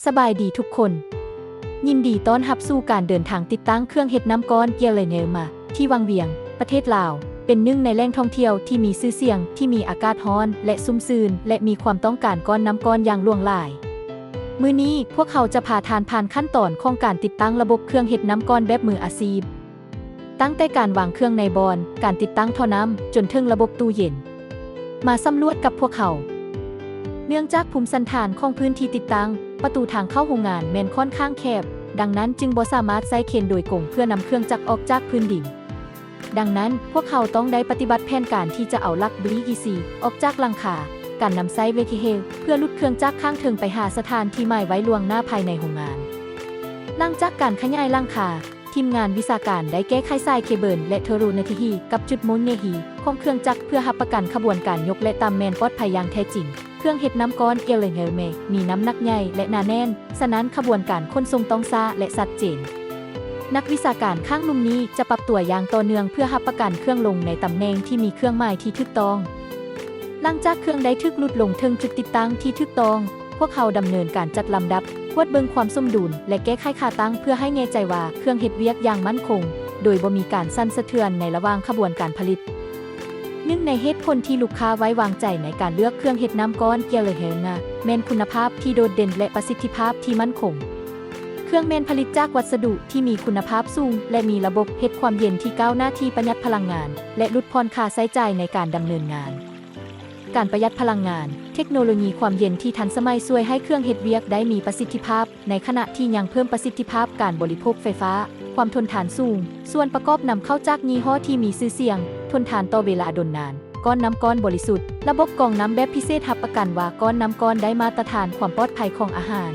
ສະບາຍດີທຸກຄົນ. ຍິນດີຕ້ອນຮັບສູ່ການເດີນທາງຕິດຕັ້ງເຄື່ອງເຮັດນ້ຳກ້ອນ Geylang Elmer ທີ່ວັງວຽງ, ປະເທດລາວ, ເປັນໜຶ່ງໃນແຫຼ່ງທ່ອງທ່ຽວທີ່ມີຊື່ສຽງ, ທີ່ມີອາກາດຮ້ອນ ແລະ ຊຸ່ມຊື່ນ ແລະ ມີຄວາມຕ້ອງການກ້ອນນ້ຳກ້ອນຢ່າງຫຼວງຫຼາຍ. ມື້ນີ້ພວກເຮົາຈະພາທ່ານຜ່ານຂັ້ນຕອນຂອງການຕິດຕັ້ງລະບົບເຄື່ອງເຮັດນ້ຳກ້ອນແບບມືອາຊີບ. ຕັ້ງແຕ່ການວາງເຄື່ອງໃນບ່ອນ, ການຕິດຕັ້ງທໍ່ນ້ຳ, ຈົນເຖິງລະບົບຕູ້ເຢັນ. ມາສຳຫຼວດກັບພວກເຮົາ. ເນື່ອງຈາກພູມສັນຖານຂອງພື້ນທີ່ຕິດຕັ້ງ, ປະຕູທາງເຂົ້າໂຮງງານແມ່ນຂ້ອນຂ້າງແຄບ, ດັ່ງນັ້ນຈຶ່ງບໍ່ສາມາດໃຊ້ເຄນໂດຍກົງເພື່ອນຳເຄື່ອງຈັກອອກຈາກພື້ນດິນ. ດັ່ງນັ້ນ, ພວກເຮົາຕ້ອງໄດ້ປະຕິບັດແຜນການທີ່ຈະເອົາຫຼັກ BEC ອອກຈາກຫຼັງຄາ, ການນຳໃຊ້ Wagon Hill ເພື່ອຫຼຸດເຄື່ອງຈັກຂ້າງເທິງໄປຫາສະຖານທີ່ໝາຍໄວ້ລ່ວງໜ້າພາຍໃນໂຮງງານ. ຫຼັງຈາກການຂະຫຍາຍຫຼັງຄາ, ທີມງານວິຊາການໄດ້ແກ້ໄຂສາຍເຄເບິນ ແລະ ໂທຣະນະທີຮີກັບຈຸດໂມເນຮີຂອງເຄື່ອງຈັກ ເພື່ອຮັບປະກັນຂະບວນການຍົກ ແລະ ຕ່ຳແມ່ນປອດໄພຢ່າງແທ້ຈິງ. ເຄື່ອງເຮັດນ້ຳກ້ອນ Geylang Elmer ມີນ້ຳໜັກໃຫຍ່ ແລະ ໜາແໜ້ນ, ສະນັ້ນຂະບວນການຂົນສົ່ງຕ້ອງຊ້າ ແລະ ຊັດເຈນ. ນັກວິຊາການຂ້າງລຸ່ມນີ້ຈະປັບຕົວຢ່າງຕໍ່ເນື່ອງເພື່ອຮັບປະກັນເຄື່ອງລົງໃນຕຳແໜ່ງທີ່ມີເຄື່ອງໝາຍທີ່ຖືກຕ້ອງ. ຫຼັງຈາກເຄື່ອງໄດ້ຖືກຫຼຸດລົງເຖິງຈຸດຕິດຕັ້ງທີ່ຖືກຕ້ອງ, ພວກເຮົາດຳເນີນການຈັດລຳດັບ, ກວດເບິ່ງຄວາມສົມດຸນ ແລະ ແກ້ໄຂຂາຕັ້ງເພື່ອໃຫ້ແນ່ໃຈວ່າເຄື່ອງເຮັດວຽກຢ່າງໝັ້ນຄົງ, ໂດຍບໍ່ມີການສັ່ນສະເທືອນໃນລະຫວ່າງຂະບວນການຜະລິດ. ໜຶ່ງໃນເຫດຜົນທີ່ລູກຄ້າໄວ້ວາງໃຈໃນການເລືອກເຄື່ອງເຮັດນ້ຳກ້ອນ Geylang Elmer ແມ່ນຄຸນນະພາບທີ່ໂດດເດັ່ນ ແລະ ປະສິດທິພາບທີ່ໝັ້ນຄົງ. ເຄື່ອງແມ່ນຜະລິດຈາກວັດສະດຸທີ່ມີຄຸນນະພາບສູງ ແລະ ມີລະບົບເຮັດຄວາມເຢັນທີ່ກ້າວໜ້າທີ່ປະຢັດພະລັງງານ ແລະ ຫຼຸດຜ່ອນຄ່າໃຊ້ຈ່າຍໃນການດຳເນີນງານ. ການປະຢັດພະລັງງານ, ເທັກໂນໂລຢີຄວາມເຢັນທີ່ທັນສະໄໝຊ່ວຍໃຫ້ເຄື່ອງເຮັດວຽກໄດ້ມີປະສິດທິພາບ, ໃນຂະນະທີ່ຍັງເພີ່ມປະສິດທິພາບການບໍລິໂພກໄຟຟ້າ, ຄວາມທົນທານສູງ, ສ່ວນປະກອບນຳເຂົ້າຈາກຍີ່ຫໍ້ທີ່ມີຊື່ສຽງ, ທົນທານຕໍ່ເວລາດົນນານ, ກ້ອນນ້ຳກ້ອນບໍລິສຸດ, ລະບົບກອງນ້ຳແບບພິເສດຮັບປະກັນວ່າກ້ອນນ້ຳກ້ອນໄດ້ມາດຕະຖານຄວາມປອດໄພຂອງອາຫານ,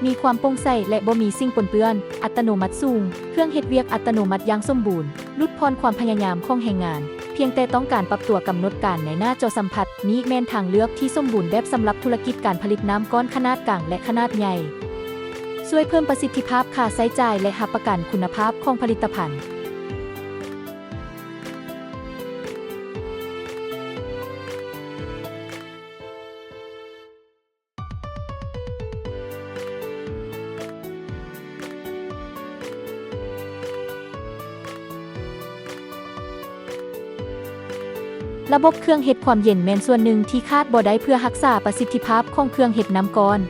ມີຄວາມໂປ່ງໃສ ແລະ ບໍ່ມີສິ່ງປົນເປື້ອນ, ອັດຕະໂນມັດສູງ, ເຄື່ອງເຮັດວຽກອັດຕະໂນມັດຢ່າງສົມບູນ, ຫຼຸດຜ່ອນຄວາມພະຍາຍາມຂອງແຮງງານ, ພຽງແຕ່ຕ້ອງການປັບຕົວກຳນົດການໃນໜ້າຈໍສຳຜັດ, ນີ້ແມ່ນທາງເລືອກທີ່ສົມບູນແບບສຳລັບທຸລະກິດການຜະລິດນ້ຳກ້ອນຂະໜາດກາງ ແລະ ຂະໜາດໃຫຍ່, ຊ່ວຍເພີ່ມປະສິດທິພາບຄ່າໃຊ້ຈ່າຍ ແລະ ຮັບປະກັນຄຸນນະພາບຂອງຜະລິດຕະພັນ. ລະບົບເຄື່ອງເຮັດຄວາມເຢັນແມ່ນສ່ວນໜຶ່ງທີ່ຂາດບໍ່ໄດ້ເພື່ອຮັກສາປະສິດທິພາບຂອງເຄື່ອງເຮັດນ້ຳກ້ອນ.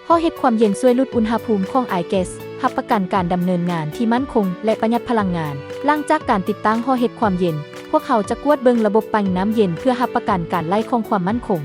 ຫໍເຮັດຄວາມເຢັນຊ່ວຍຫຼຸດອຸນຫະພູມຂອງອາຍແກັສ, ຮັບປະກັນການດຳເນີນງານທີ່ໝັ້ນຄົງ ແລະ ປະຢັດພະລັງງານ. ຫຼັງຈາກການຕິດຕັ້ງຫໍເຮັດຄວາມເຢັນ, ພວກເຮົາຈະກວດເບິ່ງລະບົບປັ່ນນ້ຳເຢັນເພື່ອຮັບປະກັນການໄຫຼຂອງຄວາມໝັ້ນຄົງ.